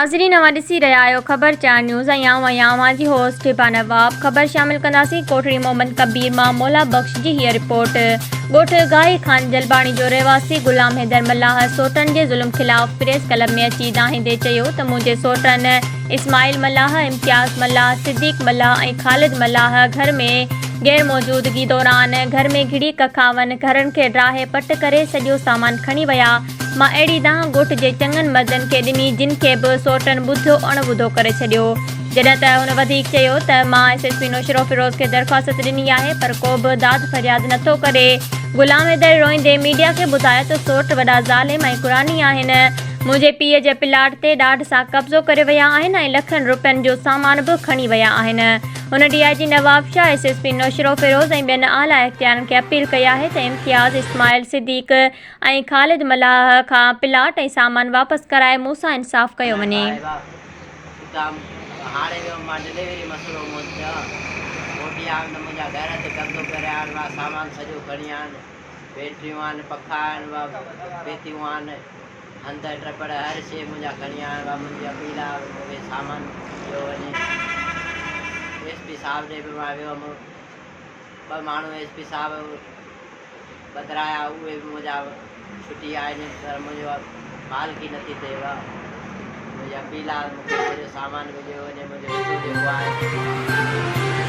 ناظرين اوهان ڏسي رهيا آهيو خبر چار نيوز ۽ آئون آهيان اوهان جي هوسٽ هبا نواب خبر شامل ڪنداسين ڪوٽڙي محمد ڪبير مان مولا بخش جي هيء رپورٽ ڳوٺ گاهي خان جلباڻي جو رهواسي غلام حيدر ملاح سوٽن جي ظلم خلاف پريس ڪلب ۾ اچي دانهيندي چيو ته منهنجي سوٽن اسماعيل ملاح، امتياز ملاح، صديق ملاح ۽ خالد ملاح گهر ۾ غير موجودگي دوران گهر ۾ گهڙي ڪکاون گهرن کي ڊاهي پٽ ڪري سڄو سامان کڻي ويا. مان اهڙي دانهن ڳوٺ جي چڱن مردن کي ڏني جن کي به سوٽن ٻڌو اڻ ٻڌو ڪري ڇڏيو. جڏهن ته هن وڌيڪ چيو ته مان ايس ايس پي نوشهروفيروز کي درخواست ڏني آهي پر ڪو به داد فرياد نٿو ڪري. غلام حيدر روئيندي ميڊيا کي ٻڌايو ته سوٽ وڏا ظالم ۽ قرآني آهن. منهنجي پيء جي پلاٽ تي ڏاڍ سان قبضو ڪري ويا آهن ۽ لکن روپين جو سامان به کڻي ويا آهن. هن D I G Nawabshah, S S P Naushahro Feroze ۽ ٻين اعليٰ اختيارين کي اپيل ڪئي آهي ته امتياز، اسماعيل، صديق ۽ خالد ملاح کان پلاٽ ۽ سامان واپس ڪرائي مون سان انصاف ڪيو وڃي. صاحبه اتان هاڻي ويم مان ڊليوري مسئلو مون ٿيو موٽي آيم ته منهنجا گهر تي قبضو ڪري آيا آهن سامان سڄو کڻي آيا آهن بيٽريون آهن پکا آهن پيتيون آهن هنڌ ٽپڙ هر شيء منهنجا کڻي آيا آهن منهنجي اپيل آهي مون کي سامان ڏيو وڃي ايس پي صاحب ڏي به مان ويو هئم ٻه ماڻهو ايس پي صاحب ٻڌرايا اهي به منهنجا ڇٽي آيا آهن پر منهنجو مالڪي نٿي ٿئي منهنجي اپيل آهي مون کي سڄو سامان به ڏيو وڃي منهنجو حصو جيڪو آهي.